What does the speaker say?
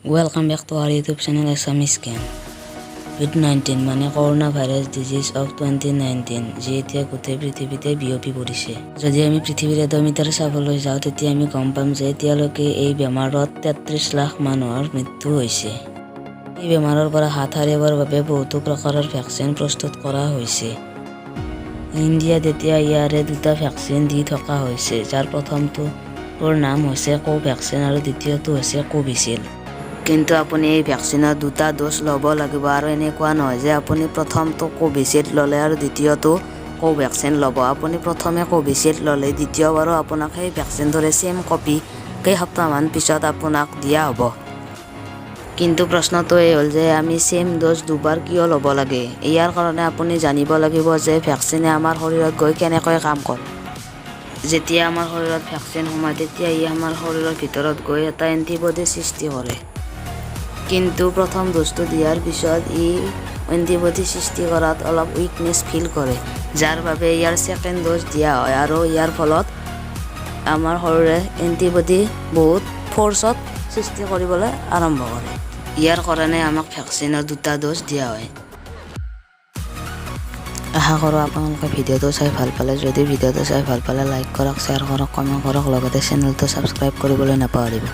Welcome back to our YouTube channel Assamese Gyan. Covid-19 মানে corona virus disease of 2019, যি এতিয়া গোটেই পৃথিৱীতে বিয়পি পৰিছে। যদি আমি পৃথিৱীৰ এডমিটাৰ চাবলৈ যাওঁ, তেতিয়া আমি গম পাম যে এতিয়ালৈকে এই বেমাৰত 33 লাখ মানুহৰ মৃত্যু হৈছে। এই বেমাৰৰ পৰা হাত সাৰিবৰ বাবে বহুতো প্ৰকাৰৰ ভেকচিন প্ৰস্তুত কৰা হৈছে। ইণ্ডিয়াত এতিয়া ইয়াৰে দুটা ভেকচিন দি থকা হৈছে, যাৰ প্ৰথমটোৰ নাম হৈছে কোভেক্সিন আৰু দ্বিতীয়টো হৈছে কোভিচিল্ড। কিন্তু আপুনি এই ভেকচিনৰ দুটা ড'জ ল'ব লাগিব আৰু এনেকুৱা নহয় যে আপুনি প্ৰথমটো কোভিচিল্ড ল'লে আৰু দ্বিতীয়টো কোভেক্সিন ল'ব। আপুনি প্ৰথমে কোভিচিল্ড ল'লে দ্বিতীয়বাৰো আপোনাক সেই ভেকচিনটোৰে ছেম কপি কেইসপ্তাহমান পিছত আপোনাক দিয়া হ'ব। কিন্তু প্ৰশ্নটো এই হ'ল যে আমি ছেম ড'জ দুবাৰ কিয় ল'ব লাগে? ইয়াৰ কাৰণে আপুনি জানিব লাগিব যে ভেকচিনে আমাৰ শৰীৰত গৈ কেনেকৈ কাম কৰে। যেতিয়া আমাৰ শৰীৰত ভেকচিন সোমায়, তেতিয়া ই আমাৰ শৰীৰৰ ভিতৰত গৈ এটা এণ্টিবডি সৃষ্টি কৰে। কিন্তু প্ৰথম ড'জটো দিয়াৰ পিছত ই এণ্টিবডি সৃষ্টি কৰাত অলপ উইকনেছ ফিল কৰে, যাৰ বাবে ইয়াৰ ছেকেণ্ড ড'জ দিয়া হয় আৰু ইয়াৰ ফলত আমাৰ শৰীৰে এণ্টিবডি বহুত ফ'ৰ্চত সৃষ্টি কৰিবলৈ আৰম্ভ কৰে। ইয়াৰ কাৰণে আমাক ভেকচিনৰ দুটা ড'জ দিয়া হয়। আশা কৰোঁ আপোনালোকে ভিডিঅ'টো চাই ভাল পালে। যদি ভিডিঅ'টো চাই ভাল পালে, লাইক কৰক, শ্বেয়াৰ কৰক, কমেণ্ট কৰক, লগতে চেনেলটো ছাবস্ক্ৰাইব কৰিবলৈ নাপাহৰিব।